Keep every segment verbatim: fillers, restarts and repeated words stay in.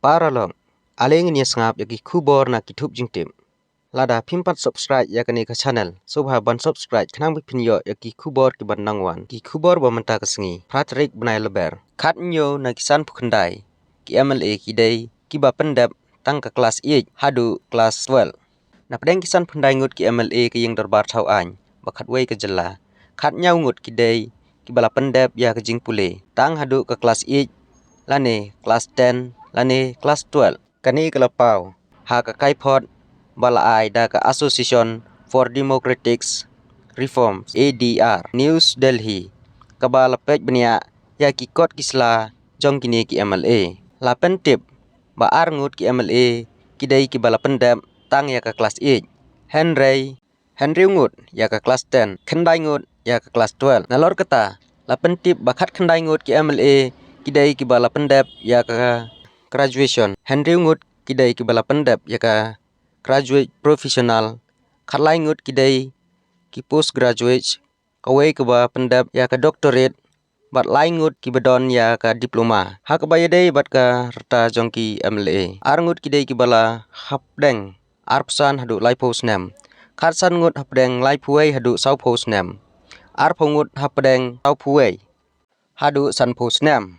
Paralok, ale ngin ïa sngap ïa ki khubor na ki thup jingtip. Lada phim pat subscribe ïa kane ka channel, sngewbha ban subscribe khnang ba phin ïoh ïa ki khubor ki ban nang wan. Ki khubor ba mynta ka sngi, phra tarik bnai Lber. Khathynñiew na ki sanphew khyndai ki M L A ki dei kiba pyndep tang ka klas eight haduh klas twelve. Na pdeng ki sanphew khyndai ngut ki M L A ka ïing dorbar thaw aiñ ba khatwei ka jylla, khathynñiew ngut ki dei kiba la pyndep ïa ka jingpule tang haduh ka klas eight lane klas ten lane klas twelve. Kane ka la paw ha ka kaiphod ba la ai da ka Association for Democratic Reforms, A D R, New Delhi, kaba la peit bniah ïa ki kot ki sla jong kine ki M L A. La pyntip ba ar ngut ki M L A ki dei kiba la pyndep tang ïa ka klas eight, hynrei hynriew ngut ïa ka klas ten, khyndai ngut ïa ka klas twelve. Nalor kata, la pyntip ba khatkhyndai ngut ki M L A ki dei kiba la pyndep ïa ka graduation, hynriew ngut ki dei kiba la pyndep ïa ka graduate professional, khatlai ngut ki dei ki postgraduate, kawei kaba pyndep ïa ka doctorate, bad lai ngut kiba don ïa ka diploma. Ha kaba ïadei bad ka rta jong ki M L A, ar ngut ki dei kiba la hapdeng arphew san haduh laiphew snem, khatsan ngut hapdeng laiphew wei haduh sawphew snem, arphew ngut hapdeng sawphew wei haduh sanphew snem,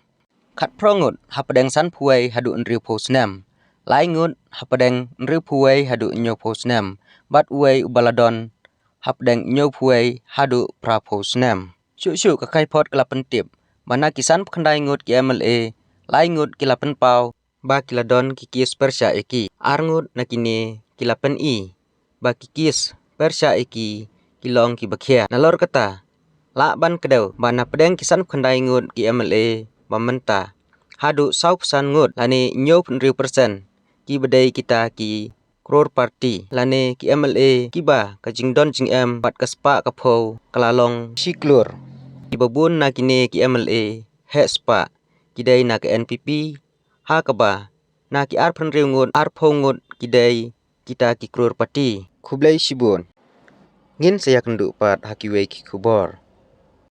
khatphra ngut hapdeng sanphew wei haduh hynriewphew snem, lai ngut hapdeng hynriewphew wei haduh hynñiewphew snem, bad uwei uba la don hapdeng hynñiewphew wei haduh phraphew snem. Shuh shuh ka kaiphod ka la pyntip ba na ki sanphew khyndai ngut ki M L A, lai ngut ki la pynpaw ba ki la don ki kes pyrshah ïa ki. Ar ngut na kine ki la pyni ba ki kes pyrshah ïa ki ki long kiba khia. Nalor kata, lah ban kdew ba na pdeng ki sanphew khyndai ngut ki M L A ba mynta, haduh sawphew san ngut lane hynñiewphew hynriew percent kiba dei kita ki crorepati lane ki M L A kiba ka jingdon jingem bad ka spah ka phew ka la long shi klur. Kiba bun na kine ki M L A heh spah ki dei na ka N P P, ha kaba na ki arphew hynriew ngut, arphew ngut ki dei kita ki crorepati. Khublei shibun. Ngin sa ïakynduh pat ha kiwei ki khubor.